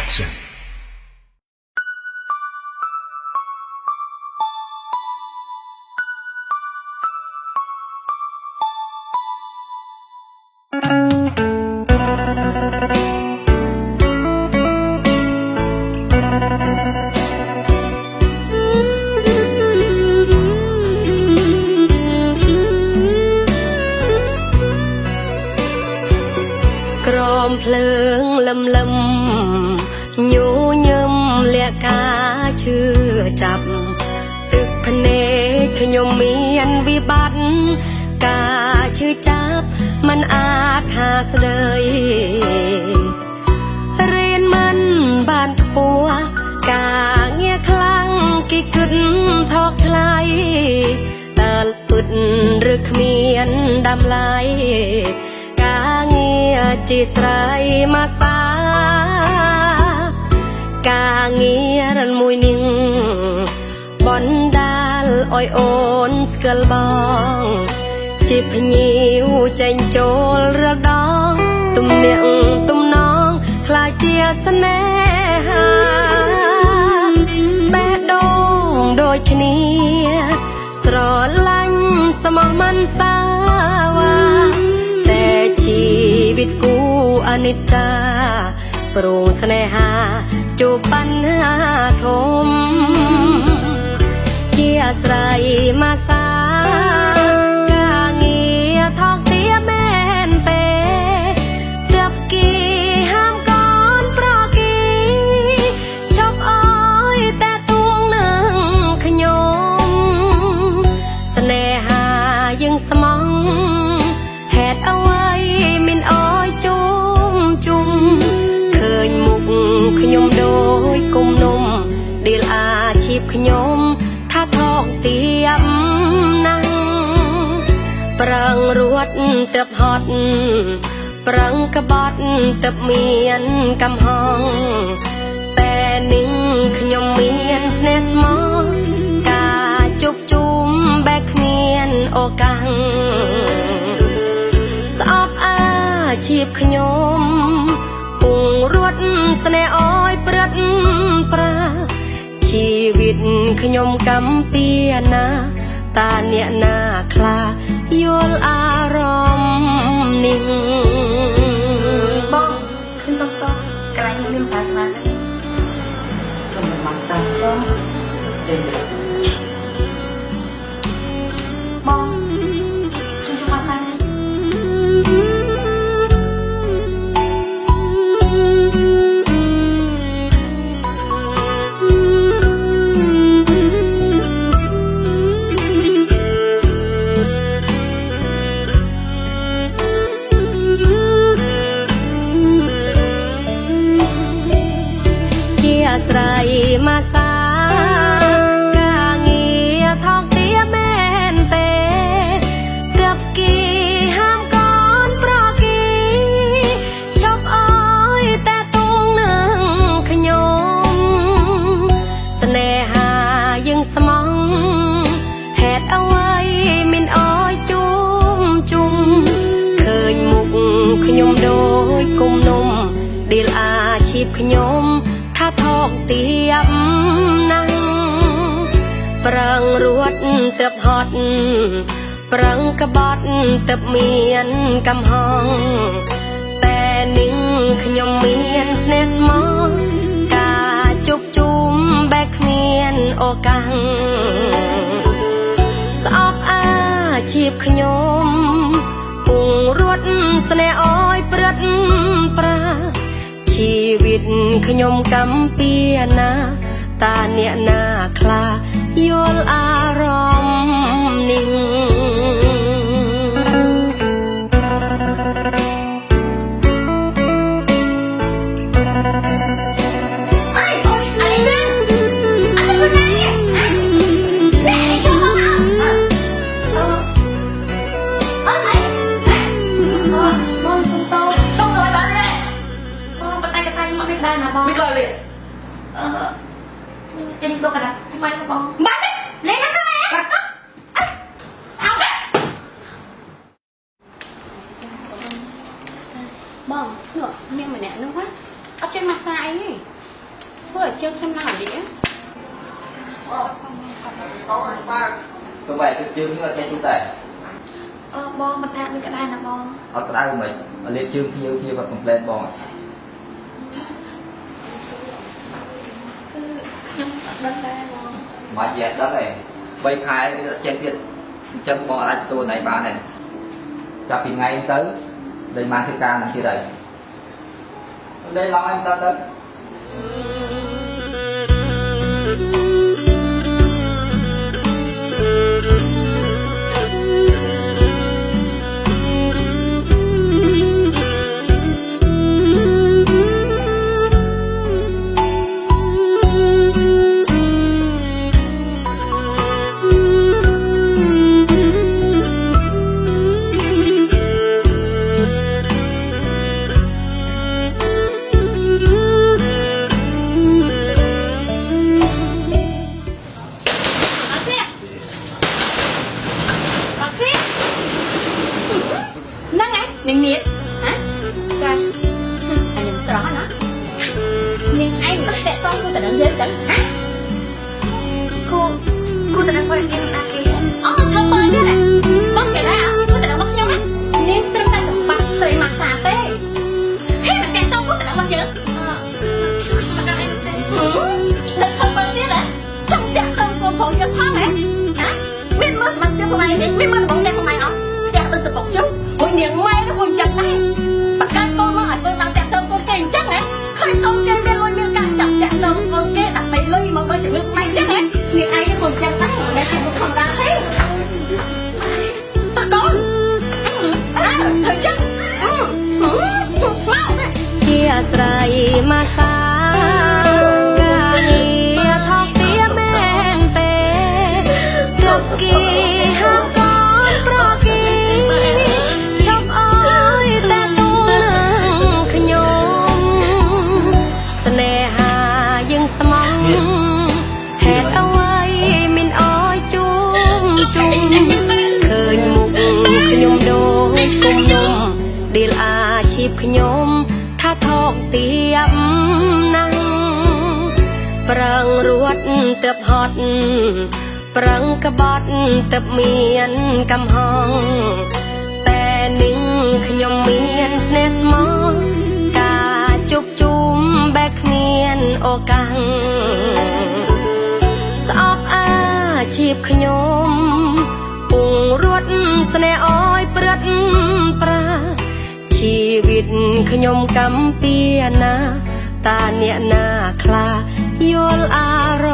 Action. ក្រមភ្លើងលឹមលឹមញញឹមលាក់ការឈឺចាប់ទឹកភ្នែកខ្ញុំមានវិបត្តិការឈឺចាប់มันអាចថាស្ដីរៀនមិនបានខ្ពស់ការងារខ្លាំងគេគិតថោកថ្លៃតើពិតឬគ្មានតម្លៃការងារជាស្រ័យមកសាការងាររមួយនឹងបណ្ដាលអោយអូនស្គាល់បងជាភ្ញៀវចេញចូលរដងទំនាក់ទំនងខ្លាចជាស្នេហាបេះដូងដូចគ្នាស្រឡាញ់ស្មោះមិនសាវ៉ាតែជីវិតគូអនិច្ចាព្រោះស្នេហាជួបបញ្ហាធំជាអាស្រ័យមកសាការងារថោកទាបមែនទេទើបគីហាមកូនប្រគីឈប់អើយតែទួងនឹងខ្ញុំស្នេហាយើងស្មងហេតុអ្វីមានអោយជុំជុំឃើញមុខខ្ញុំដូចគុំនំដៀលអាជីពខ្ញុំថាថោកទាបណាស់ប្រឹងរត់ទៅហត់ប្រឹងក្បត់ទៅមានកំហងតែនឹងខ្ញុំមានស្នេហ៍ស្មោះការជប់ជុំបែកគ្មានឱកាសស្អប់អាជីពខ្ញុំពងរត់ស្នេហ៍អោយព្រឹត្តប្រាជីវិតខ្ញុំកម្មពៀណាតាអ្នកណាខ្លាយល់អារម្មណ៍នេះបងខ្ញុំសុំតកន្លែងនេះមានភាសាទេខ្ញុំមកស្តាសោះទេបងខ្ញុំចង់ភាសានេះស្រ័យមកសាការងារថោកទាបមែនទេទើបគីហាមកូនប្រគីឈប់អើយតែទួងនឹងខ្ញុំស្នេហាយើងស្មងហេតុអ្វីមានអោយជុំជុំឃើញមុខខ្ញុំដូចគុំនំដៀលអាជីពខ្ញុំថាថោកទាបណាស់ប្រឹងរត់ទៅហត់ប្រឹងក្បត់ទៅមានកំហងតែនឹងខ្ញុំមានស្នេហ៍ស្មោះការជប់ជុំបែកគ្មានឱកាសស្អប់អាជីពខ្ញុំពងរត់ស្នេហ៍អោយព្រឹត្តប្រាជីវិតខ្ញុំកម្មពៀណាតាអ្នកណាខ្លាយល់អារម្មណ៍នេះ អើយអូយអីចឹងអត់ទៅណានេះនេះចូលមកអើអើអីបងសុំតោសុំតោបានទេបងប៉ុន្តែកសាខ្ញុំអត់មានដែរណាបង មិនក៏លៀ អឺចេញទៅកណ្ដាលថ្មីបងបាត់ទេលេងណាសិនអើ បងនោះនាងម្នាក់នោះអត់ចេះម៉ាស្សាអីទេ ធ្វើឲ្យជើងខ្ញុំឡើងរលាក ចាសុំផងគាត់មក សូម្បីទឹកជើងអត់ចេះជូតដែរ អឺបងមិនថាមានក្តៅណាបង អត់ក្តៅមិនលាបជើងភ្ញៀវភ្ញៀវគាត់ complain បង គឺខ្ញុំអត់ដឹងដែរបង មកនិយាយដឹងឯង3ខែវាអត់ចេះទៀតអញ្ចឹងបងអាចទទួលណៃបានដែរចាប់ពីថ្ងៃទៅលែងបានធ្វើការនឹងទៀតហើយលែងឡងឯងទៅទៅ ហ្នឹងឯងនាងមៀតហ៎ ចា អាខ្ញុំស្រស់ណានាងឯងមិនតាក់តងគូតនឹងយើងចឹងហ៎ គូគូតនឹងគាត់នាងណាគេ អូធ្វើមើលទៀតណាបងគេដែរគូតនឹងរបស់ខ្ញុំណានាងត្រឹមតែសម្បត្តិស្រីម៉ាសាទេហេមិនតាក់តងគូតនឹងរបស់យើង ខ្ញុំមិនដឹងអីទេ ដឹងធ្វើមើលទៀតណាចង់តាក់តងកូនផងយើងផងហ៎ហ៎មានមើលសមត្ថភាពខ្លួនឯងទេមានមើលរបស់តែខ្លួនឯងអត់ផ្ទះដូចសបុកជុំមួយនាងម៉ែនោះគួរចាំដែរបកានកូនមកឲ្យកូនឡើងតាក់តងកូនគេអញ្ចឹងហ៎ឃើញកូនគេមានលុយមានកាក់ចាំតាក់តងកូនគេដើម្បីលុយមកមើលជំងឺម៉ែអញ្ចឹងហ៎នាងឯងគួរចាំដែរមិនមែនជាធម្មតាទេតើកូនអើធ្វើចឹងមក ជាស្រីមកសាកាងារថោកទាមែនទេទុកគីហាកូនប្រគីឈប់អើយតែទូនឹងខ្ញុំស្នេហាយើងស្មងហេតុអ្វីមិនអោយជួមជុំឃើញមុខខ្ញុំដូចគុំនំឌីលអាជីពខ្ញុំថាថោកទាបណាស់ប្រឹងរត់ទៅហត់ប្រឹងក្បត់ទៅមានកំហងតែនឹងខ្ញុំមានស្នេហ៍ស្មោះការជប់ជុំបែកគ្មានឱកាសស្អប់អាជីពខ្ញុំពងរត់ស្នេហ៍អោយព្រឹតប្រាជីវិតខ្ញុំកម្មពៀណាតាអ្នកណាខ្លាយល់អារ